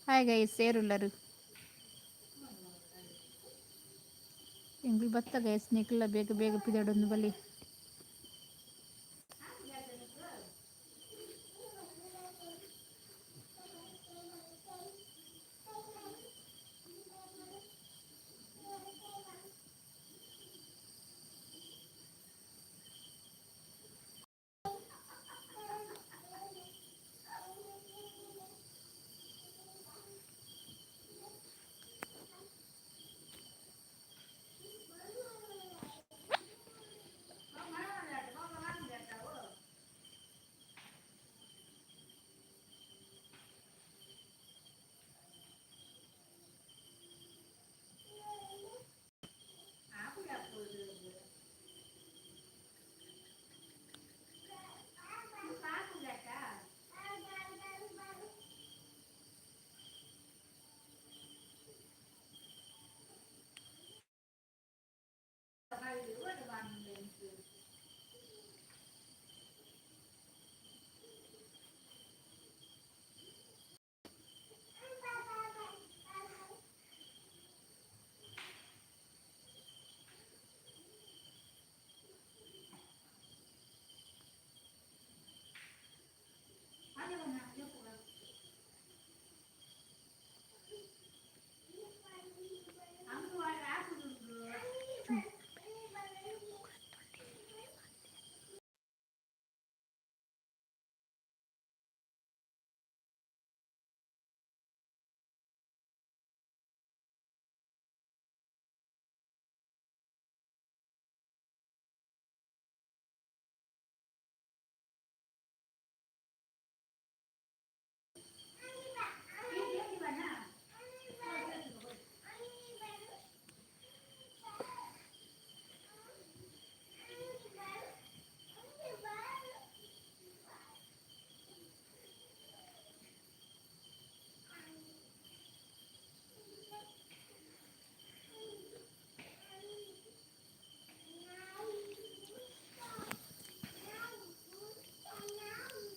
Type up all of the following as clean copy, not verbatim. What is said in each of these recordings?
Hi guys, ಏರುಲ್ಲರು? ಎಂಗ್ಲು ಬತ್ತ guys, ನಿಕ್ಲ ಬೇಗ ಬೇಗ ಪಿದಡೊಂದು ಬಲಿ.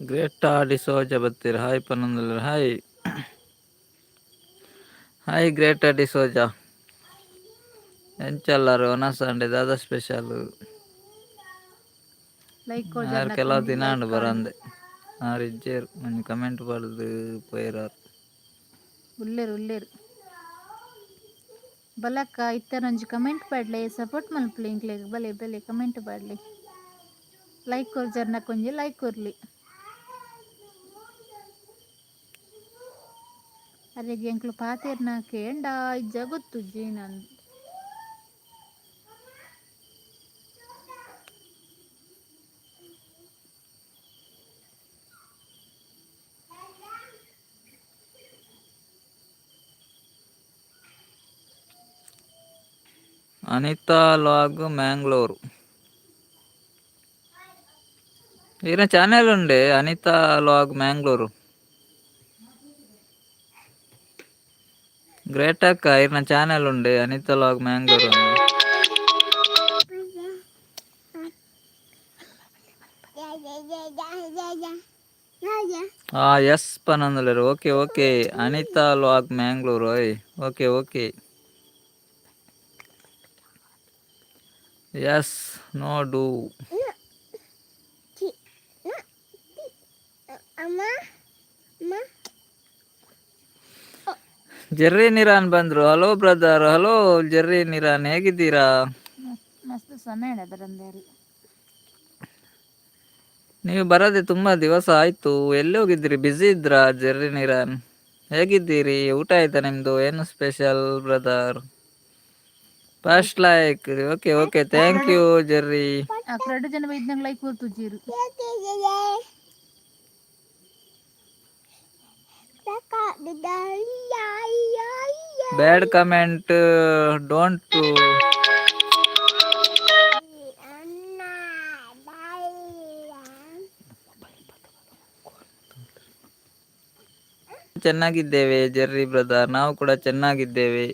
ಗ್ರೇಟಾ ಡಿಸೋಜ ಬತ್ತೀರ್ ಹಾಯ್ ಪನ್ನೊಂದುಲ್ಲೆರ್. ಹಾಯ್ ಹಾಯ್ ಗ್ರೇಟಾ ಡಿಸೋಜ, ಎಂಚಲ್ಲಾರು? ಒನಸ್ ಆಂಡ್ ದಾದ ಸ್ಪೆಷಲ್? ಲೈಕ್. ಆರ್ ಕೆಲವು ದಿನ ಆಂಡ್ ಬರಂದೆ. ಆರ್ ಇಜ್ಜೆರ್, ಒಂಜಿ ಕಮೆಂಟ್ ಪಾಡ್ದು ಪೋಯೆರ್ ಆರ್. ಉಲ್ಲೇರು ಉಲ್ಲೇರು. ಬಲಕ್ಕ ಇತ್ತನೊಂಜಿ ಕಮೆಂಟ್ ಪಾಡ್ಲೆ, ಸಪೋರ್ಟ್ ಮಲ್ಪಲೆ ಇಂಕ್ಲೆಗ್. ಬಲೆ ಬಲೆ, ಕಮೆಂಟ್ ಪಾಡ್ಲೆ. ಲೈಕ್ ಕೊರ್ಜರ್ನ ಒಂಜಿ ಲೈಕ್ ಕೊರ್ಲಿ. ಅರೆಗೆ ಎಂಕ್ಲು ಪಾತೆರ್ನ ಕೇಂಡ ಇಜ್ಜ ಗೊತ್ತುಜ್ಜಿ ನಂದು. ಅನಿತಾ ಲಾಗ್ ಮ್ಯಾಂಗ್ಳೂರು, ಈನ ಚಾನೆಲ್ ಉಂಡೆ ಅನಿತಾ ಲಾಗ್ ಮ್ಯಾಂಗ್ಳೂರು. ಗ್ರೇಟ್ ಅಕ್ಕ, ಇರ್ನ ಚಾನೆಲ್ ಉಂಡೆ ಅನಿತಾ ಲಾಗ್ ಮ್ಯಾಂಗ್ಳೂರು. ಎಸ್ ಪನೊಂದುಲ್ಲೆರ್. Okay okay, Anitha vlog Mangalore. ಓಯ್, okay okay. S, no do. Jerry Niran ಬಂದ್ರು. Hello brother, hello Jerry Niran, ಹೇಗಿದ್ದೀರಾ? ಮಸ್ತ್ ಸಮಯ ಬರಂದೇರಿ. ನೀವು ಬರದೆ ತುಂಬಾ ದಿವಸ ಆಯ್ತು, ಎಲ್ಲಿ ಹೋಗಿದ್ರಿ? ಬ್ಯುಸಿ ಇದ್ರಾ? ಜೆರ್ರಿ ನಿರಾನ್, ಹೇಗಿದ್ದೀರಿ? ಊಟ ಆಯ್ತಾ ನಿಮ್ದು? ಏನು special brother? First like, okay okay, thank you Jerry. ಎರಡು ಜನ ಬೈದ್ನಂಗೆ ಲೈಕ್ ಕೊರ್ತುಜೀರು. Bad comment don't. ಚೆನ್ನಾಗಿದ್ದೇವೆ ಜೆರ್ರಿ ಬ್ರದರ್, ನಾವು ಕೂಡ ಚೆನ್ನಾಗಿದ್ದೇವೆ.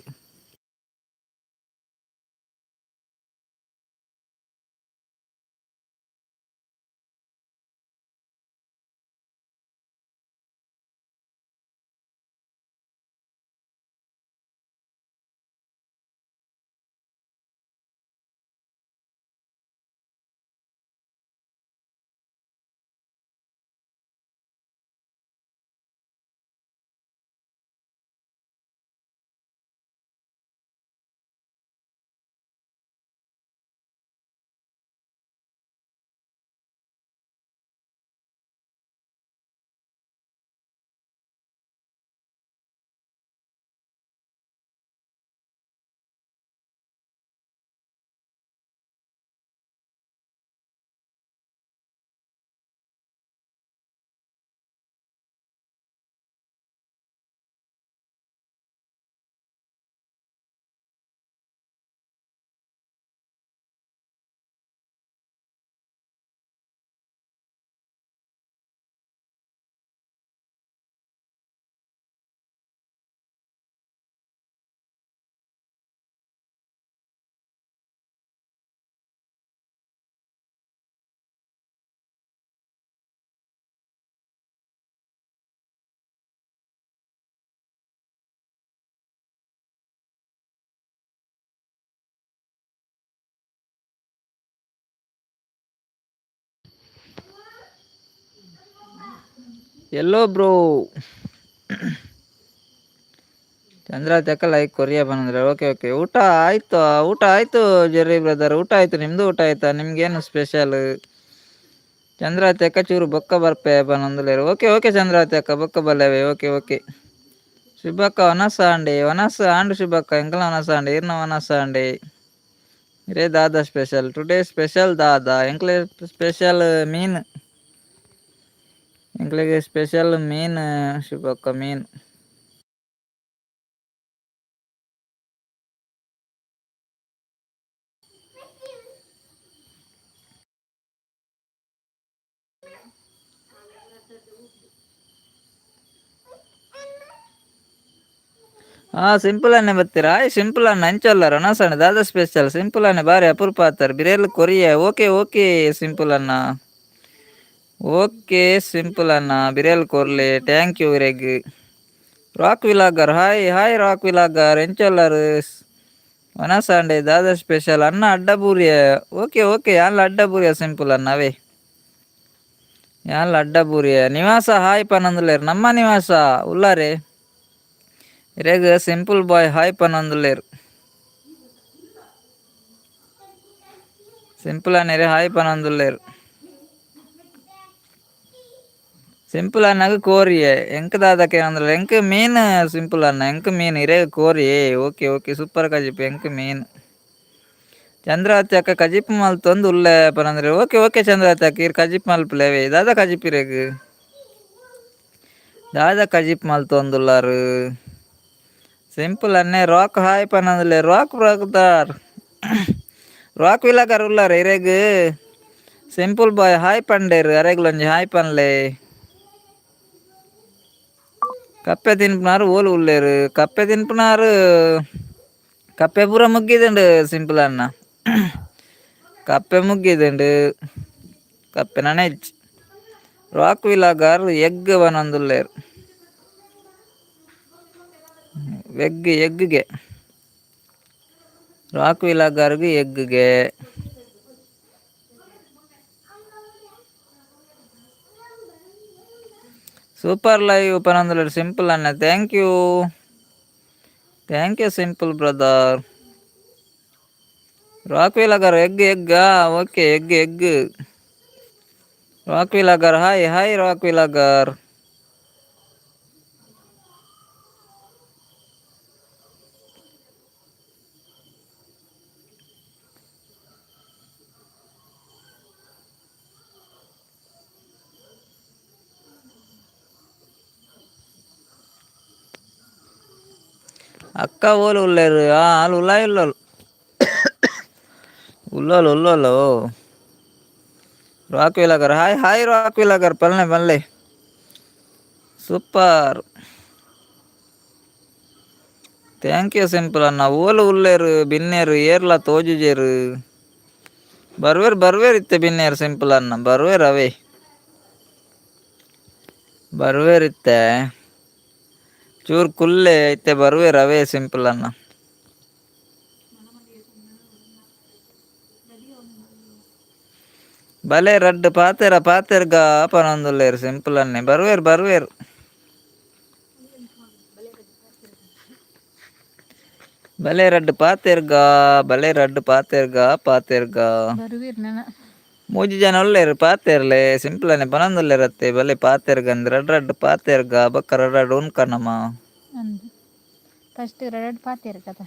ಎಲ್ಲೋ ಬ್ರೋ. ಚಂದ್ರಾವತಿ ಅಕ್ಕ ಲೈಕ್ ಕೊರಿಯಾ ಬಂದ್ರೆ. ಓಕೆ ಓಕೆ, ಊಟ ಆಯ್ತು? ಊಟ ಆಯ್ತು ಜೆರ್ರಿ ಬ್ರದರ್, ಊಟ ಆಯ್ತು. ನಿಮ್ದು ಊಟ ಆಯ್ತಾ? ನಿಮ್ಗೇನು ಸ್ಪೆಷಲ್? ಚಂದ್ರಾವತಿ ಅಕ್ಕ ಚೂರು ಬೊಕ್ಕ ಬರ್ಪೆ ಪನೊಂದುಲ್ಲೆರ್. ಓಕೆ ಓಕೆ ಚಂದ್ರಾವತಿ ಅಕ್ಕ, ಬೊಕ್ಕ ಬಲ್ಲೆವೆ. Okay okay ಶುಭಕ್ಕ, ವನಸ ಆಂಡೆ? ವನಸ್ ಆಂಡ್ ಶುಭಕ್ಕ, ಎಂಕಲ್ನ ವನಸ ಆಂಡ್. ಈರ್ನ ವನಸ ಆಂಡೆ? ಇರೇ ದಾದ special today? Special ದಾದ? ಎಂಕ್ಲೆ ಸ್ಪೆಷಲ್ ಮೀನ್. ಎಂಕ್ಲೆಗ್ ಸ್ಪೆಷಲ್ ಮೀನ್ ಶುಭಕ್ಕ, ಮೀನ್. ಹಾಂ, ಸಿಂಪಲ್ ಅನ್ನೆ ಬರ್ತೀರಾ? ಸಿಂಪಲ್ ಅನ್ನ ಅಂಚಲ್ಲ ರಣಸಣ್ಣ, ದಾದ ಸ್ಪೆಷಲ್? ಸಿಂಪಲ್ ಅನ್ನೆ ಬಾರಿ ಅಪರೂಪ ಆತಾರೆ. ಬಿರೇಲ್ ಕೊರಿಯ. Okay okay simple ಅನ್ನ, ಓಕೆ ಸಿಂಪಲ್ ಅನ್ನ, ಬಿರೇಲ್ ಕೊರ್ಲೆ. Thank you ಇರೆಗ್. Rock vlogger, hi hi rock vlogger, ಎಂಚೊಲ್ಲರ್? ವನಸಾಂಡೆ. ದಾದ ಸ್ಪೆಷಲ್ ಅನ್ನ? ಅಡ್ಡಬೂರಿಯ. ಓಕೆ ಓಕೆ, ಯಾನ್ಲ ಅಡ್ಡಬೂರಿಯ ಸಿಂಪಲ್ ಅನ್ನ, ಅವೇ ಯಾನ್ಲ ಅಡ್ಡಬೂರಿಯ. ನಿವಾಸ ಹಾಯ್ ಪನೊಂದುಲ್ಲೆರ್. ನಮ್ಮ ನಿವಾಸ ಉಲ್ಲಾರೆ. ಇರೆಗ್ ಸಿಂಪಲ್ ಬಾಯ್ ಹಾಯ್ ಪನೊಂದುಲ್ಲೆರ್. ಸಿಂಪಲ್ ಅನ್ನೆರೆ ಹಾಯ್ ಪನೊಂದುಲ್ಲೆರ್. ಸಿಂಪಲ್ ಅನ್ನಾಗ ಕೋರಿಯೆ. ಎಂಕ್ ದಾದಕ್ಕೆ ಅಂದ್ರೆ ಎಂಕ್ ಮೀನ್ ಸಿಂಪಲ್ ಅನ್ನ, ಎಂಕ್ ಮೀನ್, ಇರೆಗ್ ಕೋರಿ. Okay okay, super ಕಜಿಪ್. ಎಂಕ್ ಮೀನ್. ಚಂದ್ರಾವತಿ ಅಕ್ಕ ಕಜಿಪ್ ಮಲ್ತೊಂದು ಉಲ್ಲೆ ಪನಂದ್ರೆ. ಓಕೆ ಓಕೆ ಚಂದ್ರಾವತಿ ಅಕ್ಕ, ಇರ್ ಕಜಿಪ್ ಮಲ್ಪುಲೆವೆ. ದಾದ ಕಜಿಪ್ ಇರೆಗ್? ದಾದ ಕಜಿಪ್ ಮಲ್ತೊಂದುಲ್ಲಾರು ಸಿಂಪಲ್ ಅನ್ನೆ? ರಾಕ್ ಹಾಯ್ ಪನಂದುಲ್ಲೆ. Rock brother, rock vlogger ಉಲ್ಲಾರ? ಇರೆಗ್ simple ಬಾಯ್ ಹಾಯ್ ಪಂಡೇರು. ಅರೆಗ್ಲೊಂಜಿ ಹಾಯ್ ಪನ್ಲೆ. ಕಪ್ಪೆ ತಿನ್ಪುನಾರು ಓಲು ಉಲ್ಲೇರು? ಕಪ್ಪೆ ತಿನ್ಪುನಾರು, ಕಪ್ಪೆ ಪೂರ ಮುಗ್ಗಿದುಂಡು ಸಿಂಪಲ್ ಅನ್ನ. ಕಪ್ಪೆ ಮುಗ್ಗಿದುಂಡು, ಕಪ್ಪೆ ನನ ಇಜ್ಜಿ. Rock vlogger egg ಪನೊಂದುಲ್ಲೆರ್. ಎಗ್ ಎಗ್ಗೆ, ರಾಕ್ ವಿಲಾಗರ್ಗ್ ಎಗ್ಗೆ. ಸೂಪರ್ ಲೈವ್ ಪನೊಂದುಲ್ಲೆರ್ ಸಿಂಪಲ್ ಅನ್ನ. Thank you, thank you simple brother. Rock vlogger egg egg, okay, egg egg. Rock vlogger hi hi rock vlogger. ಅಕ್ಕ ಓಲು ಉಲ್ಲೇರು? ಆ ಆಲ್ ಉಲ್ಲಾಯಿ ಉಲ್ಲೋಲು ಉಲ್ಲೋಲು ಉಲ್ಲೋಲು. Rock vlogger hi hi rock vlogger, ಪಲ್ಲೆ ಪಲ್ಲೆ. Super, thank you simple ಅನ್ನ. ಓಲು ಉಲ್ಲೇರು ಬಿನ್ನೇರು? ಏರ್ಲ ತೋಜುಜೇರು. ಬರ್ವೇರ್ ಬರ್ವೇರ್ ಇತ್ತೆ ಬಿನ್ನೇರು. ಸಿಂಪಲ್ ಅನ್ನ ಬರ್ವೇರ್, ಅವೇ ಬರ್ವೇರ್ ಇತ್ತೆ. ಚೂರು ಕುಲ್ಲೆ, ಇತ್ತೆ ಬರ್ವೇರ್ ಅವೇ ಸಿಂಪಲ್ ಅನ್ನ. ಬಲೆ ರಡ್ಡ್ ಪಾತೆರ ಪಾತೆರ್ಗ ಪನೊಂದುಲ್ಲೆರ್ ಸಿಂಪಲ್ ಅನ್ನೆ. ಬರ್ವೇರ್ ಬರ್ವೇರ್. ಬಲೆ ರಡ್ಡ್ ಪಾತೆರ್ಗ, ಬಲೆ ರಡ್ಡ್ ಪಾತೆರ್ಗ ಪಾತೆರ್ಗ. ಬರುವೆರ್ ನನ. ಮೂಜಿ ಜನ ಉಲ್ಲೆರ್, ಪಾತೆರ್ಲೆ. ಸಿಂಪಲ್ ಅನ್ನೆ ಪನೊಂದುಲ್ಲೆರ್ ಅತ್ತೆ, ಬಲೆ ಪಾತೆರ್ಗ ಅಂದ್. ರಡ್ಡ್ ರಡ್ಡ್ ಪಾತೆರ್ಗ, ಬೊಕ್ಕ ರಡ್ಡ್ ರಡ್ಡ್ ಉನ್ಕ ನಮ. ಅಂದ್, ಫಸ್ಟ್ ರಡ್ಡ್ ಪಾತೆರ್ ಕತ.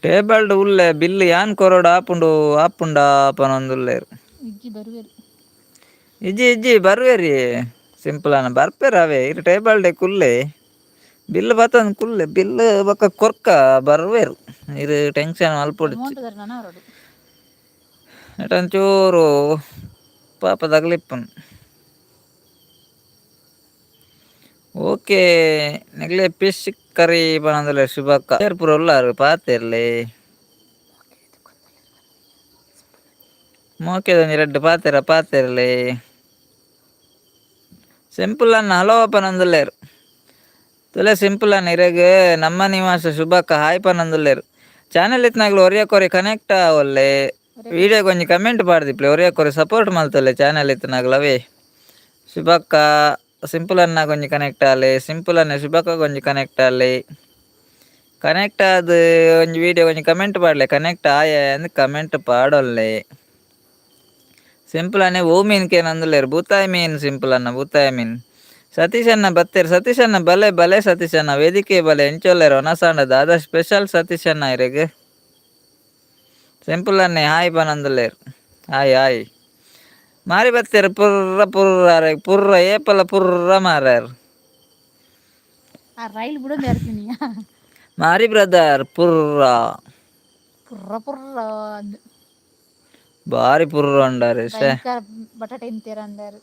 ಟೇಬಲ್ಡ್ ಉಲ್ಲೆ, ಬಿಲ್ ಯಾನ್ ಕೊರೊಡು ಆಪುಂಡು ಆಪುಂಡಾ ಪನೊಂದುಲ್ಲೆರ್. ಇಜ್ಜಿ, ಬರುವೆರ್. ಇಜ್ಜಿ ಇಜ್ಜಿ, ಬರ್ವೇರಿ ಸಿಂಪಲ್ ಅನ್ನ, ಬರ್ಪೇರ್ ಅವೇ. ಇರ್ ಟೇಬಲ್ ಡೆ ಕುಲ್ಲೆ, ಬಿಲ್ ಬತ್ತಂದ್ ಕುಲ್ಲೆ, ಬಿಲ್ ಬೊಕ್ಕ ಕೊರ್ಕ. ಬರ್ವೇರು, ಇರ್ ಟೆನ್ಷನ್ ಮಲ್ಪೊಡಿಚ್ಚಿ. ಅಮೌಂಟ್ ನನ ಬರೊಡು. ನೆಟೊಂಚೂರು ಪಾಪ ತಗಲಿಪ್ಪುನು. ಓಕೆ, ನಿಕ್ಲೆ ಫಿಶ್ ಕರಿ ಪನೊಂದುಲ್ಲೆರ್ ಶುಭಕ್ಕ. ಏರ್ ಪೂರ ಉಲ್ಲಾರ್, ಪಾತೆರ್ಲೆ. ಮೋಕೆದೊಂಜಿ ರಡ್ಡ್ ಪಾತೆರ ಪಾತೆರ್ಲೆ. ಸಿಂಪಲ್ ಅನ್ನ ಹಲೋ ಪನೊಂದುಲ್ಲೆರ್. ತುಲೆ ಸಿಂಪಲ್ ಅನ್ನ ಇರೆಗ್ ನಮ್ಮ ನಿವಾಸ ಶುಭಕ್ಕ ಹಾಯ್ ಪನೊಂದುಲ್ಲೆರ್. ಚಾನೆಲ್ ಇತ್ನಾಗ್ಲು ಒರಿಯಕ್ಕೊರಿ ಕನೆಕ್ಟ್ ಆವೊಲ್ಲೆ. ವಿಡಿಯೋಗ್ ಒಂಜಿ ಕಮೆಂಟ್ ಪಾಡ್ದಿಪ್ಲೆ, ಒರಿಯಕ್ಕೊರಿ ಸಪೋರ್ಟ್ ಮಲ್ತೊಲ್ಲೆ ಚಾನೆಲ್ ಇತ್ನಾಗ್ಲು ಅವೇ. ಶುಭಕ್ಕ ಸಿಂಪಲ್ ಅನ್ನ ಒಂಜಿ ಕನೆಕ್ಟ್ ಆಲೆ, ಸಿಂಪಲ್ ಅನ್ನ ಶುಭಕ್ಕ ಒಂಜಿ ಕನೆಕ್ಟ್ ಆಲೆ. ಕನೆಕ್ಟ್ ಆದ್ ಒಂಜಿ ವಿಡಿಯೋ ಒಂಜಿ ಕಮೆಂಟ್ ಪಾಡ್ಲೆ, ಕನೆಕ್ಟ್ ಆಯೆ ಅಂದ್ ಕಮೆಂಟ್ ಪಾಡೊಲ್ಲೆ. ಸಿಂಪಲ್ ಅನ್ನೆ ಓ ಮೀನ್ ಕೇನೊಂದುಲ್ಲೆರ್. ಬೂತಾಯಿ ಮೀನ್ ಸಿಂಪಲ್ ಅನ್ನ, ಬೂತಾಯಿ ಮೀನ್. ಸತೀಶ್ ಅಣ್ಣ ಬತ್ತೆರ್. ಸತೀಶ್ ಅಣ್ಣ ಬಲೆ ಬಲೆ, ಸತೀಶ್ ಅಣ್ಣ ವೇದಿಕೆ ಬಲೆ. ಎಂಚೊಲ್ಲೆರ್? ಒನಸಾಂಡ ದಾದ ಸ್ಪೆಷಲ್ ಸತೀಶ್ ಅಣ್ಣ ಇರೆಗ್? ಸಿಂಪಲ್ ಅನ್ನೆ ಹಾಯ್ ಪನೊಂದುಲ್ಲೆರ್. Hi hi. ಮಾರಿ ಬತ್ತೆರ್ ಪುರ್ರ ಪುರ್ರ, ಪುರ್ರ ಏಪಲ ಪುರ್ರ ಮಾರಾರ್. ಆ ರೈಲ್ ಬಿಡೋದು ಇರ್ತೀನಿ. ಮಾರಿ ಬ್ರದರ್ ಪುರ್ರ. ಪುರ್ರ ಪುರ್ರ ಅಂದ್. ಬಾರಿ ಪುರ್ರ ಉಂಡಾರೆ ಶೇ. ಭಯಂಕರ ಬಟಾಟೆ ತಿಂತೀರ ಅಂದಾರು.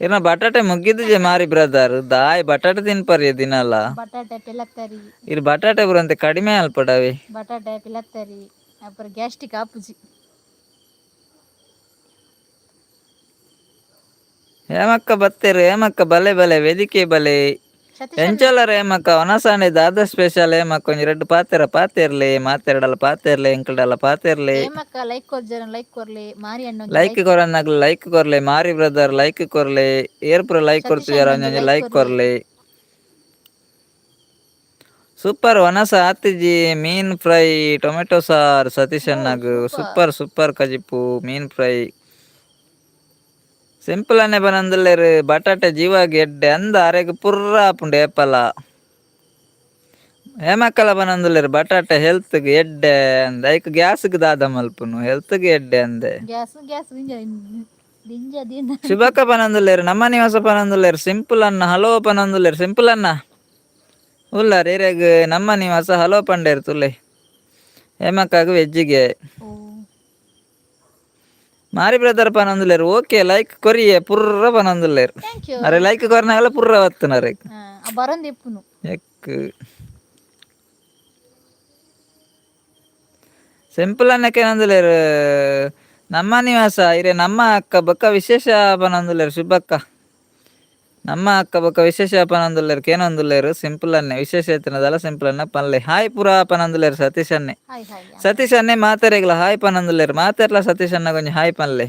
ಇರ್ನ ಬಟಾಟೆ ಮುಗ್ಗಿದ್ಜೆ ಮಾರಿ ಬ್ರದರ್, ದಾಯ್ ಬಟಾಟೆ ತಿನ್ಪರಿ ದಿನಲ. ಬಟಾಟೆ ಪಿಲತ್ತರಿ. ಇರ್ ಬಟಾಟೆ ಬುರಂತೆ ಕಡಿಮೆ ಅಲ್ಪಡವಿ. ಬಟಾಟೆ ಪಿಲತ್ತರಿ ಅப்புறம் ಗ್ಯಾಸ್ಟ್ರಿಕ್ ಆಪುಜಿ. ಹೇಮಕ್ಕ ಬತ್ತೆರ್. ಹೇಮಕ್ಕ ಬಲೆ ಬಲೆ, ವೇದಿಕೆ ಬಲೆ. ಸತೀಶ್. ಎಂಚೊಲ್ಲರ್ ಹೇಮಕ್ಕ? ಒನಸಾಂಡೆ ದಾದ ಸ್ಪೆಷಲ್ ಹೇಮಕ್ಕ? ಒಂಜಿ ರಡ್ಡ್ ಪಾತೆರ ಪಾತೆರ್ಲೆ, ಮಾತೆರ್ಡಲ ಪಾತೆರ್ಲೆ, ಎಂಕಲ್ಡಲ ಪಾತೆರ್ಲೆ. ಹೇಮಕ್ಕ ಲೈಕ್ ಕೊರ್ಜರ, ಲೈಕ್ ಕೊರ್ಲೆ ಮಾರಿ ಅಣ್ಣ. ಲೈಕ್ ಕೊರನ್ನಾಗ್ಲು ಲೈಕ್ ಕೊರ್ಲೆ. ಮಾರಿ ಬ್ರದರ್ ಲೈಕ್ ಕೊರ್ಲೆ. ಏರ್ ಪೂರ ಲೈಕ್ ಕೊರ್ತಿಜಾರ ಒಂಜೊಂಜಿ ಲೈಕ್ ಕೊರ್ಲೆ. ಸೂಪರ್ ವನಸ ಆತಿಜಿ, ಮೀನ್ fry tomato sir Satish ಅಣ್ಣಗ್. Super super ಕಜಿಪು, ಮೀನ್ ಫ್ರೈ. ಸಿಂಪಲ್ ಅನ್ನೆ ಬನಂದುಲ್ಲೆರ್, ಬಟಾಟೆ ಜೀವಾಗ ಎಡ್ಡೆ ಅಂದ, ಅರೆಗ್ ಪುರ್ರ ಆಪುಂಡು ಏಪಲ. ಹೇಮಕ್ಕಲ ಬನಂದುಲ್ಲೆರ್, ಬಟಾಟೆ ಹೆಲ್ತ್ ಎಡ್ಡೆ ಅಂದ. ಐಕ್ ಗ್ಯಾಸ್ಗ್ ದಾದ ಮಲ್ಪುನು? ಹೆಲ್ತ್ ಎಡ್ಡೆ ಅಂದೆ. ಗ್ಯಾಸ್ ಗ್ಯಾಸ್ ದಿಂಜ ದಿನ. ಶುಭಕ್ಕ ಪನೊಂದುಲ್ಲೆರ್, ನಮ್ಮ ನಿವಾಸ ಪನೊಂದುಲ್ಲೆರ್, ಸಿಂಪಲ್ ಅನ್ನ ಹಲೋ ಪನೊಂದುಲ್ಲೆರ್. ಸಿಂಪಲ್ ಅನ್ನ ಉಲ್ಲಾರ್ ಇರೆಗ್ ನಮ್ಮ ನಿವಾಸ ಹಲೋ ಪಂಡೇರ್ ತುಲೆ. ಹೇಮಕ್ಕಾಗ ವೆಜ್ಜಿಗೆ. ಓ. ಮಾರಿ ಬ್ರದರ್ ಪನೊಂದುಲ್ಲೆರ್, ಓಕೆ ಲೈಕ್ ಕೊರಿಯೆ ಪುರ್ರ ಪನೊಂದುಲ್ಲೆರ್. Thank you. ಅರೆ ಲೈಕ್ ಕೊರ್ನಾಗಲ ಪುರ್ರ ಬತ್ತನರೆ. ಬರಂದು ಇಪ್ಪುನು. ಎಕ್ ಸಿಂಪಲ್ ಅನ್ನಕ್ಕೆ ನಮ್ಮ ನಿವಾಸ ಇರೆ ನಮ್ಮ ಅಕ್ಕ ಬೊಕ್ಕ ವಿಶೇಷ ಪನೊಂದುಲ್ಲೆರ್. ಶುಭಕ್ಕ ನಮ್ಮ ಅಕ್ಕ ಬೊಕ್ಕ ವಿಶೇಷ ಪನೊಂದುಲ್ಲೆರ್, ಕೇನೊಂದುಲ್ಲೆರ್. ಸಿಂಪಲ್ ಅನ್ನೆ ವಿಶೇಷ ಇತ್ತಿನದಲ್ಲ ಸಿಂಪಲ್ ಅನ್ನ ಪನ್ಲೆ. ಹಾಯ್ ಪುರಾ ಪನೊಂದುಲ್ಲೆರ್ ಸತೀಶ್ ಅನ್ನೆ. Hi hi. Satish ಅನ್ನೆ ಮಾತೆರೆಗ್ಲ ಹಾಯ್ ಪನೊಂದುಲ್ಲೆರ್. ಮಾತೆರ್ಲ ಸತೀಶ್ ಅನ್ನ ಕೊಂಚ ಹಾಯ್ ಪನ್ಲೆ.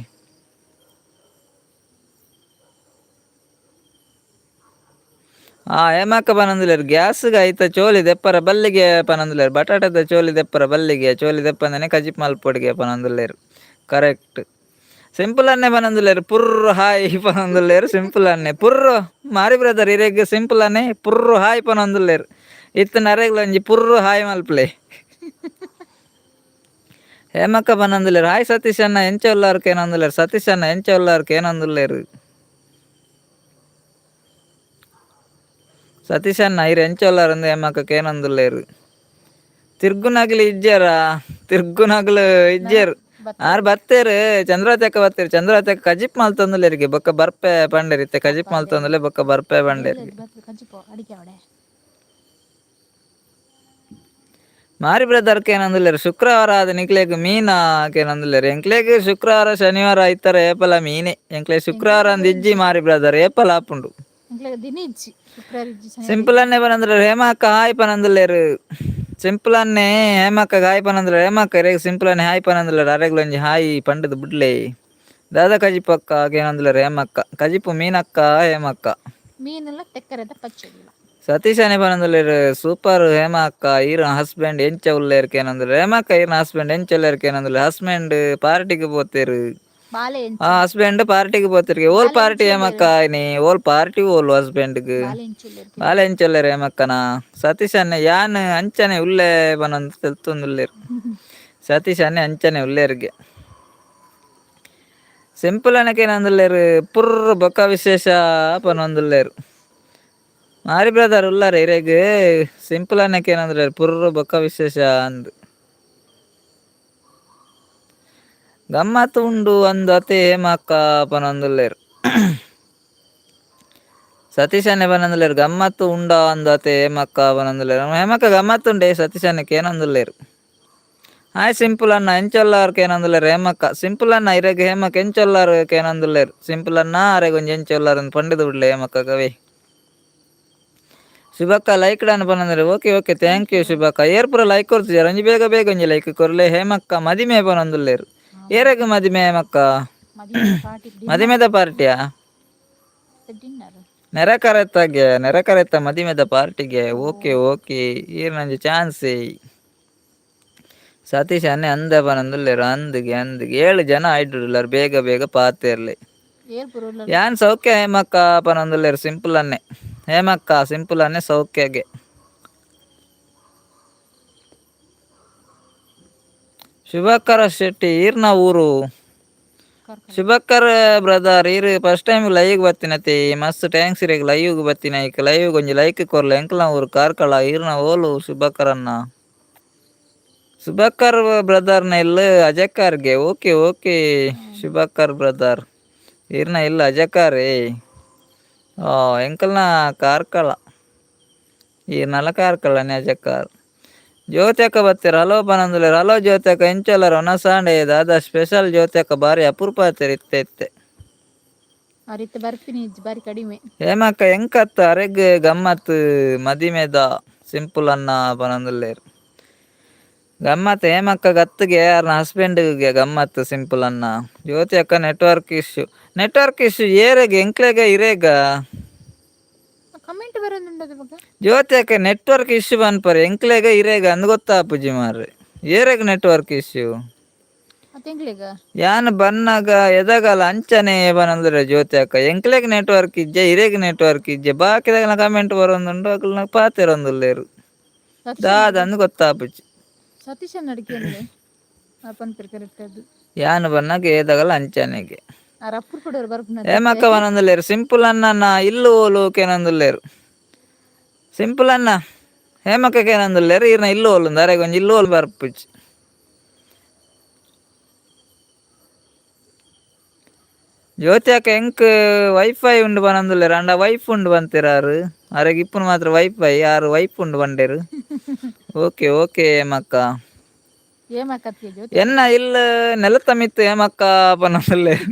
ಆ ಹೇಮಕ್ಕ ಪನೊಂದುಲ್ಲೆರ್, ಗ್ಯಾಸ್ಗ್ ಐತ ಚೋಲಿ ದೆಪ್ಪರ ಬಲ್ಲಿಗೆ ಪನೊಂದುಲ್ಲೆರ್. ಬಟಾಟದ ಚೋಲಿ ದೆಪ್ಪರ ಬಲ್ಲಿಗೆ, ಚೋಲಿ ದೆಪ್ಪಂದನೆ ಕಜಿಪ್ ಮಲ್ಪೊಡಿಗೆ ಪನೊಂದುಲ್ಲೆರ್. ಕರೆಕ್ಟ್. ಸಿಂಪಲ್ ಅನ್ನೆ ಪನೊಂದುಲ್ಲೆರ್, ಪುರ್ರು ಹಾಯ್ ಪನೊಂದುಲ್ಲೆರ್. ಸಿಂಪಲ್ ಅನ್ನೆ ಪುರ್ರು. ಮಾರಿ ಬ್ರದರ್ ಇರೆಗ್ ಸಿಂಪಲ್ ಅನ್ನೆ ಪುರ್ರು ಹಾಯ್ ಪನೊಂದುಲ್ಲೆರ್. ಇತ್ತ ನರೆಗ್ಲ ಒಂಜಿ ಪುರ್ರು ಹಾಯ್ ಮಲ್ಪಲೆ. ಹೇಮಕ್ಕ ಪನೊಂದುಲ್ಲೆರ್, ಹಾಯ್ ಸತೀಶ್ ಅಣ್ಣ ಎಂಚ ಉಲ್ಲಾರ್ ಕೇನೊಂದುಲ್ಲೆರ್. ಸತೀಶ್ ಅಣ್ಣ ಎಂಚ ಉಲ್ಲಾರ್ ಕೇನೊಂದುಲ್ಲೆರ್. ಸತೀಶ್ ಅಣ್ಣ ಇರ್ ಎಂಚ ಉಲ್ಲಾರ್ ಅಂದ್ ಹೇಮಕ್ಕ ಕೇನೊಂದುಲ್ಲೆರ್. ತಿರ್ಗುನಗ್ಲು ಇಜ್ಜಾರ? ತಿರ್ಗುನಗ್ಲು ಇಜ್ಜೆರ್. ಆರ್ ಬತ್ತೇರ್, ಚಂದ್ರಾವತಿ ಬತ್ತೇರ್. ಚಂದ್ರಾವತಿ ಕಜಿಪ್ ಮಲ್ತೊಂದುಲ್ಲೆರ್ಗೆ, ಬೊಕ್ಕ ಬರ್ಪೆ ಪಂಡೆರ್. ಇತ್ತೆ ಕಜಿಪ್ ಮಲ್ತೊಂದುಲ್ಲೆ, ಬೊಕ್ಕ ಬರ್ಪೆ ಪಂಡೆರ್. ಕಜಿಪೋ ಅಡಿಗೆ ಅವಡೆ. ಮಾರಿ ಬ್ರದರ್ ಕೇನೊಂದುಲ್ಲೆರ್, ಶುಕ್ರವಾರ ಆದ್ ನಿಕ್ಲೆಗ್ ಮೀನಾ ಕೇನೊಂದುಲ್ಲೆರ್. ಎಂಕ್ಲೆಗ್ ಶುಕ್ರವಾರ ಶನಿವಾರ ಐತಾರ ಏಪಲ ಮೀನೆ ಎಂಕ್ಲೆ. ಶುಕ್ರವಾರ ಅಂದ್ ಇಜ್ಜಿ ಮಾರಿ ಬ್ರದರ್, ಏಪಲ ಆಪುಂಡು. ಎಂಕ್ಲೆಗ್ ದಿನ ಇಜ್ಜಿ, ಶುಕ್ರವಾರ ಇಜ್ಜಿ, ಶನಿವಾರ. ಸಿಂಪಲ್ ಅನ್ನೆ ಪನೊಂದುಲ್ಲೆರ್, ಹೇಮಕ್ಕ ಹಾಯ್ ಪನೊಂದುಲ್ಲೆರ್. ಸಿಂಪಲ್ ಅನ್ನೆ ಹೇಮಕ್ಕ ಹಾಯ್ ಪನೊಂದುಲ್ಲೆರ್. ಹೇಮಕ್ಕ ಇರೆಗ್ ಸಿಂಪಲ್ ಅನ್ನೆ ಹಾಯ್ ಪನೊಂದುಲ್ಲೆರ್. ಅರೆಗ್ಲ ಒಂಜಿ ಹಾಯ್ ಪಂಡುದು ಬುಡ್ಲೆ. ದಾದ ಕಜಿಪಕ್ಕ ಕೇನೊಂದುಲ್ಲೆರ್ ಹೇಮಕ್ಕ. ಕಜಿಪು ಮೀನಕ್ಕ ಹೇಮಕ್ಕ. ಮೀನೆಲ್ಲ ತೆಕ್ಕರೆದ ಪಚ್ಚಡಿ. ಸತೀಶ್ ಅನೆ ಪನೊಂದುಲ್ಲೆರ್, ಸೂಪರ್ ಹೇಮ ಅಕ್ಕ, ಈರ್ನ ಹಸ್ಬೆಂಡ್ ಎಂಚ ಉಲ್ಲೆರ್ ಕೇನೊಂದುಲ್ಲೆರ್. ಹೇಮಕ್ಕ ಈರ್ನ ಹಸ್ಬೆಂಡ್ ಎಂಚ ಉಲ್ಲೆರ್ ಕೇನೊಂದುಲ್ಲೆರ್. ಹಸ್ಬೆಂಡ್ ಪಾರ್ಟಿಗ್ ಪೋತೆರ್. ಬಾಲೆ. ಆ ಹಸ್ಬೆಂಡ್ ಪಾರ್ಟಿಗ್ ಪೋತೆರ್. ಓಲ್ ಪಾರ್ಟಿ ಹೇಮಕ್ಕ ಇನಿ? ಓಲ್ ಪಾರ್ಟಿ ಓಲ್ ಹಸ್ಬೆಂಡ್ ಗ್? ಬಾಲೆ ಎಂಚುಲ್ಲೆರ್? ಬಾಲೆ ಎಂಚ ಉಲ್ಲೆರ್ ಹೇಮಕ್ಕನ? ಸತೀಶ್ ಅಣ್ಣೆ ಯಾನ್ ಅಂಚನೆ ಉಲ್ಲೆ ಪನೊಂದು ತೆಲ್ತೊಂದುಲ್ಲೆರ್. ಸತೀಶ್ ಅಣ್ಣೆ ಅಂಚನೆ ಉಲ್ಲೆರ್ಗೆ. ಸಿಂಪಲ್ ಅಣ್ಣೆ ಪುರ್ರು ಬೊಕ್ಕ ವಿಶೇಷ ಪನೊಂದುಲ್ಲೆರ್. ಮಾರಿ ಬ್ರದರ್ ಉಲ್ಲಾರ ಇರೆಗ್? ಸಿಂಪಲ್ ಅನ್ನಕ್ಕೆ ಪುರ್ರು ಬೊಕ್ಕ ವಿಶೇಷ ಅಂದ್. ಗಮ್ಮತ್ ಉಂಡು ಅಂದ್ ಅತೆ ಹೇಮಕ್ಕ ಪನೊಂದುಲ್ಲೆರ್. ಸತೀಶ್ ಅಣ್ಣೆ ಪನೊಂದುಲ್ಲೆರ್, ಗಮ್ಮತ್ ಉಂಡ ಅಂದ್ ಅತೆ ಹೇಮಕ್ಕ ಪನೊಂದುಲ್ಲೆರ್. ಹೇಮಕ್ಕ ಗಮ್ಮತ್ ಉಂಡೆ? ಸತೀಶ್ ಅಣ್ಣೆ ಕೇನೊಂದುಲ್ಲೆರ್. ಹಾಯ್ ಸಿಂಪಲ್ ಅಣ್ಣ, ಎಂಚೊಲ್ಲಾರ್ ಕೇನೊಂದುಲ್ಲೆರ್ ಹೇಮಕ್ಕ. ಸಿಂಪಲ್ ಅಣ್ಣ ಇರೆಗ್ ಹೇಮಕ್ಕ ಎಂಚೊಲ್ಲಾರ್ ಕೇನೊಂದುಲ್ಲೆರ್. ಸಿಂಪಲ್ ಅಣ್ಣ ಅರೆಗ್ ಒಂಜಿ ಎಂಚೊಲ್ಲಾರ್ ಅಂದ್ ಪಂಡುದು ಬುಡ್ಲೆ ಹೇಮಕ್ಕ ಕವಿ. ಶುಭಕ್ಕ ಲೈಕ್ ಡನ್ ಪನೊಂದುಲ್ಲೆರ್. Okay okay, thank you ಶುಭಕ್ಕ. ಏರ್ ಪೂರ ಲೈಕ್ ಕೊರ್ತಿಜಾರ್, ಒಂಜಿ ಬೇಗ ಬೇಗ ಒಂಜಿ ಲೈಕ್ ಕೊರ್ಲೆ. ಹೇಮಕ್ಕ ಮದಿಮೆ ಪನೊಂದುಲ್ಲೆರ್. ಏರೆಗ್ ಮದಿಮೆ ಹೇಮಕ್ಕ? ಮದಿಮೆ ಪಾರ್ಟಿ. ಮದಿಮೆದ ಪಾರ್ಟಿಯಾ? ಡಿನ್ನರ್. ನೆರೆಕರೆತ್ತಗೆ, ನೆರೆಕರೆತ್ತ ಮದಿಮೆದ ಪಾರ್ಟಿಗೆ. ಓಕೆ ಓಕೆ, ಈರ್ನೊಂಜಿ ಚಾನ್ಸ್. ಸತೀಶ್ ಅನ್ನೆ ಅಂದೆ ಪನೊಂದುಲ್ಲೆರ್. ಅಂದ್ಗೆ ಅಂದ್ಗೆ 7 ಜನ ಆಯ್ಡುಲ್ಲಾರ್, ಬೇಗ ಬೇಗ ಪಾತೆರ್ಲೆ. ಏರ್ ಪೂರ ಉಲ್ಲರ್? ಯಾನ್ ಸೌಖ್ಯ ಹೇಮಕ್ಕ ಪನೊಂದುಲ್ಲೆರ್ ಸಿಂಪಲ್ ಅನ್ನೆ. ಹೇಮಕ್ಕ ಸಿಂಪಲ್ ಅನ್ನೆ ಸೌಖ್ಯಗೆ. ಶುಭಕರ ಶೆಟ್ಟಿ ಈರ್ನ ಊರು? ಕಾರ್ಕಳ. ಶುಭಕರ್ ಬ್ರದರ್, ಈರ್ ಫಸ್ಟ್ ಟೈಮ್ ಲೈವ್ ಬತ್ತಿನತಿ, ಮಸ್ತ್ thanks ಇರೆಗ್ ಲೈವ್ ಬತ್ತಿನ. ಐಕ್ ಲೈವ್ ಒಂಜಿ ಲೈಕ್ ಕೊರ್ಲೆ. ಎಂಕ್ಲ ಊರು ಕಾರ್ಕಳ. ಈರ್ನ ಓಲು ಶುಭಕರ್ ಅನ್ನ? ಶುಭಕರ್ ಬ್ರದರ್ನ ಇಲ್ಲ್ ಅಜಕಾರ್ಗೆ. ಓಕೆ ಓಕೆ, ಶುಭಕರ್ ಬ್ರದರ್ ಈರ್ನ ಇಲ್ಲ್ ಅಜಕಾರೇ. ಎಂಕಲ್ನ ಕಾರ್ಕಳ, ಈರ್ನಲ ಕಾರ್ಕಳನೆ ಅಜಕಾರ್. ಜ್ಯೋತಿ ಅಕ್ಕ ಬತ್ತೆರ್, ಹಲೋ ಪನೊಂದುಲ್ಲೆರ್. ಹಲೋ ಜ್ಯೋತಿ ಅಕ್ಕ, ಎಂಚೊಲ್ಲರ್? ಒನಸಾಂಡೆ ದಾದ ಸ್ಪೆಷಲ್? ಜ್ಯೋತಿ ಅಕ್ಕ ಬಾರಿ ಅಪರೂಪ ಆತೆರ್ ಇತ್ತೆ ಇತ್ತೆ. ಅವ್ರಿತ್ತೆ ಬರ್ಪಿನಿ ಇಜ್ಜಿ, ಬಾರಿ ಕಡಿಮೆ. ಹೇಮಕ್ಕ ಎಂಕತ್ತ ಅರೆಗ್ ಗಮ್ಮತ್ ಮದಿಮೆದ ಸಿಂಪಲ್ ಅನ್ನ ಪನೊಂದುಲ್ಲೆರ್. ಗಮ್ಮತ್ ಹೇಮಕ್ಕ ಗತ್ತಿಗೆ, ಅರ್ನ ಹಸ್ಬೆಂಡ್ ಗಮ್ಮತ್ ಸಿಂಪಲ್ ಅನ್ನ. ಜ್ಯೋತಿ ಅಕ್ಕ ನೆಟ್ವರ್ಕ್ ಇಶ್ಯೂ, ನೆಟ್ವರ್ಕ್ ಇಶ್ಯೂ ಏರೆಗ್, ಎಂಕ್ಲೆಗ ಇರೇಗ? ಕಮೆಂಟ್ ಬರೋದುಂಡದ ಮಗ. ಜ್ಯೋತಿ ಅಕ್ಕ ನೆಟ್ವರ್ಕ್ ಇಶ್ಯೂ ಪನ್ಪರ್, ಎಂಕ್ಲೆಗ ಇರೇಗ ಅಂದ್ ಗೊತ್ತಾಪುಜಿ ಮಾರ್ರೆ. ಏರೆಗ್ ನೆಟ್ವರ್ಕ್ ಇಶ್ಯೂ? ಮತ್ತೆ ಎಂಕ್ಲೆಗ? ಯಾನ್ ಬನ್ನಗ ಎದಗಲ ಅಂಚನೆ ಪನೊಂದುಲ್ಲೆರ್ ಜ್ಯೋತಿ ಅಕ್ಕ. ಎಂಕ್ಲೆಗ್ ನೆಟ್ವರ್ಕ್ ಇಜ್ಜೆ, ಇರೆಗ್ ನೆಟ್ವರ್ಕ್ ಇಜ್ಜೆ? ಬಾಕಿದಗಲ್ನ ಕಮೆಂಟ್ ಬರೊಂದುಂಡು, ಅಕಲ್ನ ಪಾತೆರೊಂದುಲ್ಲೆರ್. ಸತೀಶ್ ದಾದ ಅಂದ್ ಗೊತ್ತಾಪುಜಿ. ಸತೀಶ್ ಅಡಿಕೆ ಪನ್ಪೆರ್ ಕರೆಕ್ಟ್ ಅದು. ಯಾನ್ ಬನ್ನಗ ಏದಗಲ ಅಂಚನೆಗೆ. ಆರ್ ಅಪ್ಪುರ್ ಬರ್ಪುನ. ಹೇಮಕ್ಕ ಪನೊಂದುಲ್ಲೆರ್ ಸಿಂಪಲ್ ಅನ್ನ ಇಲ್ಲು ಓಲು ಕೇನೊಂದುಲ್ಲೆರ್. ಸಿಂಪಲ್ ಅನ್ನ ಹೇಮಕ್ಕ ಕೇನೊಂದುಲ್ಲೆರ್, ಈರ್ನ ಇಲ್ಲು ಓಲುಂದು. ಅರೆಗ್ ಒಂಜಿ ಇಲ್ಲು ಓಲು ಬರ್ಪುಜಿ. ಜ್ಯೋತಿ ಅಕ್ಕ ಎಂಕ್ ವೈಫೈ ಉಂಡು ಪನೊಂದುಲ್ಲೆರ್, ಅಂಡ ವೈಫ್ ಉಂಡು ಪಂತಿರಾರು. ಅರೆಗ್ ಇಪ್ಪುನು ಮಾತ್ರ ವೈಫೈ, ಆರು ವೈಫ್ ಉಂಡು ಪಂಡೆರ್. ಓಕೆ ಓಕೆ ಹೇಮಕ್ಕ. ಏಮಕ್ಕತ್ತಿಗೆ ಜ್ಯೋತಿ? ಎನ್ನ ಇಲ್ಲ್ ನೆಲತ್ತ ಮಿತ್ತು ಹೇಮಕ್ಕ ಪನೊಂದುಲ್ಲೆರ್.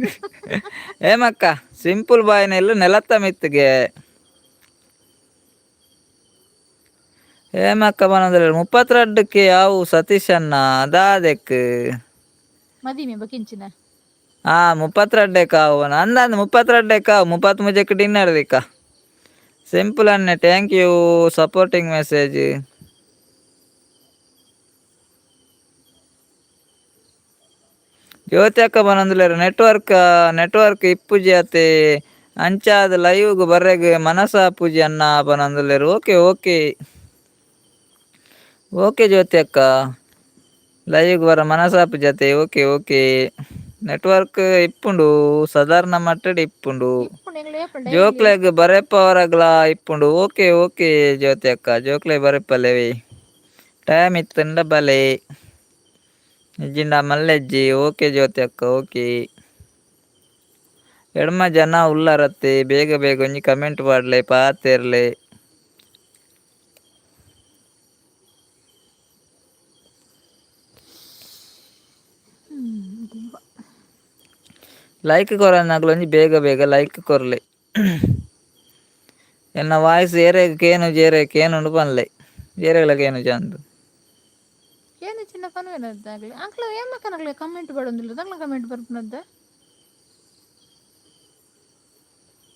ಹೇಮಕ್ಕ ಸಿಂಪಲ್ ಬಾಯ್ನ ಇಲ್ಲು ನೆಲತ್ತ ಮಿತ್ತಿಗೆ. ಹೇಮಕ್ಕ ಪನೊಂದುಲ್ಲೆರ್ 32ಕ್ಕೆ ಯಾವು ಸತೀಶ್ ಅಣ್ಣ ದಾದೆಕ್? ಮದಿಮೆ ಬಕಿಂಚಿನ. ಹಾ, 32ಕ್ಕೆ ಆವು ಅಂದ, 32ಕ್ಕೆ ಆವು, 33ಕ್ಕೆ ಡಿನ್ನರ್ ದಿಕ್ಕ. ಸಿಂಪಲ್ ಅನ್ನೆ thank you supporting message. Jyothi ಅಕ್ಕ ಪನೊಂದುಲ್ಲೆರ್ ನೆಟ್ವರ್ಕ್ ನೆಟ್ವರ್ಕ್ ಇಪ್ಪುಜಿ ಅತೆ, ಅಂಚಾದ್ ಲೈವ್ಗ್ ಬರ್ರೆಗ್ ಮನಸಾಪುಜಿ ಅನ್ನ ಪನೊಂದುಲ್ಲೆರ್. ಓಕೆ ಓಕೆ ಓಕೆ ಜ್ಯೋತಿ ಅಕ್ಕ, ಲೈವ್ಗ್ ಬರ ಮನಸಾಪುಜಿ ಅತೆ. ಓಕೆ ಓಕೆ, ನೆಟ್ವರ್ಕ್ ಇಪ್ಪುಂಡು, ಸಾಧಾರಣ ಮಟ್ಟಡ್ ಇಪ್ಪುಂಡು. ಇಪ್ಪುಂಡು ಎಂಕ್ಲೆ ಏಪಲ್ ಡೈಲಿ. ಜೋಕ್ಲೆಗ್ ಬರೆಪವರಗ್ಲ ಇಪ್ಪುಂಡು. ಓಕೆ ಓಕೆ ಜ್ಯೋತಿ ಅಕ್ಕ, ಜೋಕ್ಲೆಗ್ ಬರೆಪಲೆವಿ, ಟೈಮ್ ಇತ್ತುಂಡ ಬಲೆ, ಇಜ್ಜಿಂಡ ಮಲ್ಲೆಜ್ಜಿ. ಓಕೆ ಜ್ಯೋತಿ ಅಕ್ಕ, ಓಕೆ. ಎಡ್ಮ ಜನ ಉಲ್ಲರತ್ತೆ, ಬೇಗ ಬೇಗ ಒಂಜಿ ಕಮೆಂಟ್ ಪಾಡ್ಲೆ, ಪಾತೆರ್ಲೆ. ದೇವ. ಲೈಕ್ ಕೊರನಾಗ್ಲ ಒಂಜಿ ಬೇಗ ಬೇಗ ಲೈಕ್ ಕೊರ್ಲೆ. ಎನ್ನ ವಾಯ್ಸ್ ಏರೆಗ್ ಕೇನು, ಜೇರೆ ಕೇನುಂಡು ಪನ್ಲೆ, ಏರೆಗ್ಲ ಕೇನು ಚಂದು. ಏನು ಚಿನ್ನ ಪನ್ವೇನದ್ದಾಗಲಿ ಅಂಕ್ಲ ಏಮಕ್ಕನಗ್ಲೆ ಕಮೆಂಟ್ ಬಡೊಂದಿಲ್ಲ, ದಂಗ್ಲ ಕಮೆಂಟ್ ಬರ್ಪುನದ್ದ.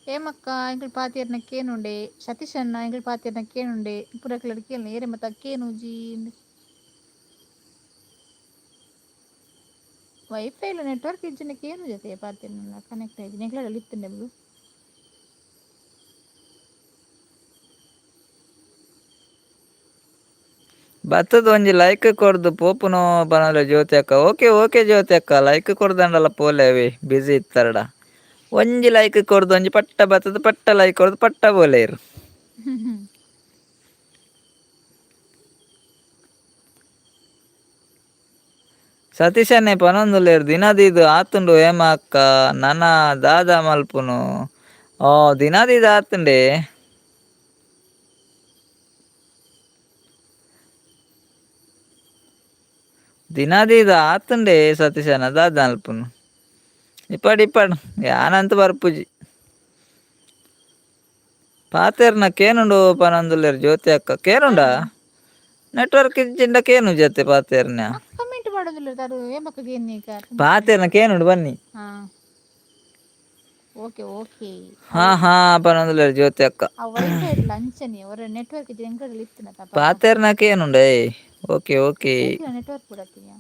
ಹೇಮಕ್ಕ ಎಂಕಲ್ ಪಾತಿಯರ್ನ ಕೇನುಂಡೆ. ಸತೀಶ್ ಅಣ್ಣ ಎಂಕಲ್ ಪಾತಿಯರ್ನ ಕೇನುಂಡೆ. ಪುರಕ್ಲಡ್ ಕೇನು ಏರೆ ಮತ್ತ ಕೇನುಜಿ. ವೈಫೈ ನೆಟ್ವರ್ಕ್ ಇಜ್ಜಿನ ಕೇನು ಜೊತೆ ಪಾತಿಯರ್ನ ಕನೆಕ್ಟ್ ಆಗಿ ಎಂಕ್ಲಲ್ಲಿ ಇತ್ತುಂಡೆ ಬು. ಬತ್ತದ ಒಂಜಿ ಲೈಕ್ ಕೊರ್ದು ಪೋಪುನೋ ಪನೊಂದುಲ್ಲೆ ಜ್ಯೋತಿ ಅಕ್ಕ. ಓಕೆ ಓಕೆ ಜ್ಯೋತಿ ಅಕ್ಕ, ಲೈಕ್ ಕೊರ್ದಂಡಲ ಪೋಲೆವಿ, ಬ್ಯುಸಿ ಇತ್ತರಡ. ಒಂಜಿ ಲೈಕ್ ಕೊರ್ದು ಒಂಜಿ ಪಟ್ಟ ಬತ್ತದ ಪಟ್ಟ ಲೈಕ್ ಕೊರ್ದು ಪಟ್ಟ ಬೋಲೇರು. ಸತೀಶನ್ನೇ ಪನೊಂದುಲ್ಲೆರ್ ದಿನದೀದ್ ಆತುಂಡು ಹೇಮ ಅಕ್ಕ, ನನ ದಾದ ಮಲ್ಪುನು? ಓ ದಿನದೀದ್ ಆತುಂಡೆ. ದಿನದೀದ ಆತುಂಡೆ ಸತೀಶನ ದಾದ ಅಲ್ಪುನು. ಇಪ್ಪಡು ಇಪ್ಪಡು ಯಾನಂತ ಬರ್ಪುಜಿ. ಪಾತೆರ್ನ ಕೇನುಂಡು ಪನೊಂದುಲ್ಲೆರ್ ಜ್ಯೋತಿ ಅಕ್ಕ. ಕೇನುಂಡ ನೆಟ್ವರ್ಕ್ ಇಜ್ಜಿಂಡ ಕೇನು ಜೊತೆ ಪಾತೆರ್ನ. ಕಮೆಂಟ್ ಮಾಡೋದಿಲ್ಲ ತಾರು ಏಮಕ್ಕ ಏನ್ನೀಗ. ಪಾತೆರ್ನ ಕೇನುಂಡು ಬನ್ನಿ. ಹಾ, ಓಕೆ ಓಕೆ. ಹಾ ಹಾ ಪನೊಂದುಲ್ಲೆರ್ ಜ್ಯೋತಿ ಅಕ್ಕ. ಆ ವೈಫೈ ಅಂಚನೆ ಅವರ ನೆಟ್ವರ್ಕ್ ಎಂಕಡಲ್ಲಿ ಇತ್ತಿನ ತಪ್ಪ. ಪಾತೆರ್ನ ಕೇನುಂಡೆ. Okay okay. ನೆಟ್ವರ್ಕ್ ಬಿಡತ್ತೀಯ.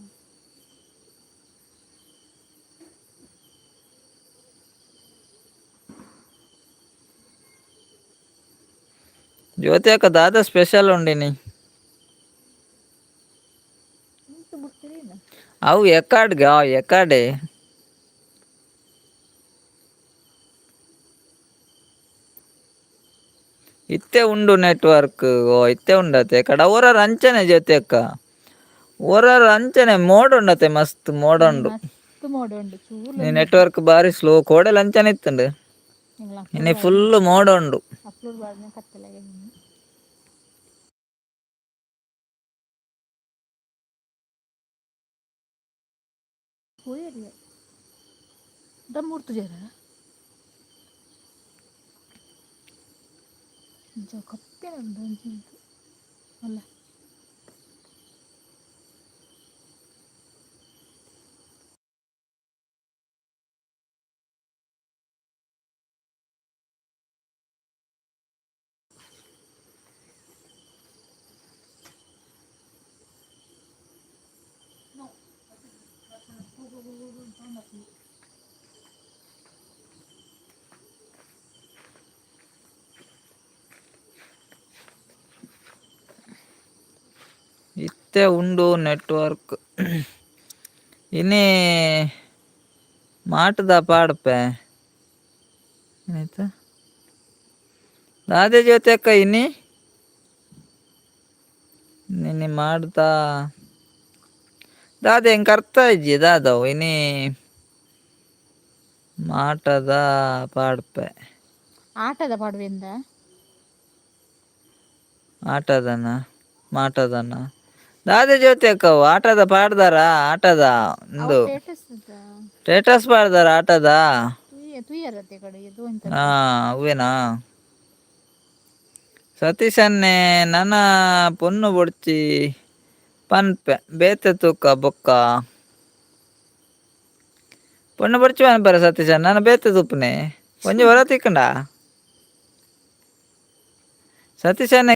ಜ್ಯೋತಿ ಅಕ್ಕ ದಾದ ಸ್ಪೆಷಲ್ ಉಂಡಿನಿ? ಅವು ಎಕ್ಕಾಡ್ಗ ಎಕ್ಕಾಡೆ. ಇತ್ತೆ ಉಂಡು ನೆಟ್ವರ್ಕ್. ಓ ಇತ್ತೆ ಉಂಡತೆ ಕಡ ಓರಾರ ಅಂಚನೆ ಜ್ಯೋತಿ ಅಕ್ಕ. ಓರಾರ ಅಂಚನೆ ಮೋಡ ಉಂಡತೆ, ಮಸ್ತ್ ಮೋಡ ಉಂಡು. ಮಸ್ತ್ ಮೋಡ ಉಂಡು ಚೂರು. ಈ ನೆಟ್ವರ್ಕ್ ಬಾರಿ ಸ್ಲೋ. ಕೋಡೆಲ ಅಂಚನೆ ಇತ್ತುಂಡು. ಇನಿ ಫುಲ್ ಮೋಡ ಉಂಡು. ಅಪ್ಲೋಡ್ ಮಾಡಿದ ಕತ್ತಲಾಗ. ಮೂರ್ತು ಜರ ಕಪ್ಪೆ ಉಂಡು ಅಲ್ಲ. ಇತ್ತೆ ಉಂಡು ನೆಟ್ವರ್ಕ್. ಇನಿ ಮಾಟದ ಪಾಡ್ಪೆ ಏನಾಯ್ತು ದಾದೆ ಜ್ಯೋತಿ ಅಕ್ಕ? ಇನಿ ನಿನ್ನೆ ಮಾಡ್ತಾ ದಾದೆ ಎಂಕ್ ಅರ್ಥ ಇಜ್ಜಿ ದಾದವು. ಇನಿ ಮಾಟದ ಪಾಡ್ಪೆ. ಆಟದ ಪಾಡುವೆಂದ. ಆಟದನ ಮಾಟದನ ದಾದೆ ಜ್ಯೋತಿ ಅಕ್ಕ ಅವು? ಆಟದ ಪಾಡ್ದಾರ ಆಟದ ಇಂದು? ಸ್ಟೇಟಸ್. ಸ್ಟೇಟಸ್ ಪಾಡ್ದಾರ ಆಟದ. ತುಯ್ಯರತ್ತೆ ಕಡೆ ಇದು ಎಂತ? ಹಾ, ಅವೇನಾ ಸತೀಶನ್ನೇ ನನ ಪೊನ್ನು ಬೊಡ್ಚಿ ಪನ್ಪೆ ಬೇತೆ ತೂಕ ಬೊಕ್ಕ. ಪೊಣ್ಣು ಬೊಡ್ಚಿ ಪನ್ಪೆರ ಸತೀಶನ್ ನನ ಬೇತೆ ತೂಪುನೆ ಒಂಜಿ ವರ ತಿಕ್ಕಂಡ ಸತೀಶನ್ನೇ.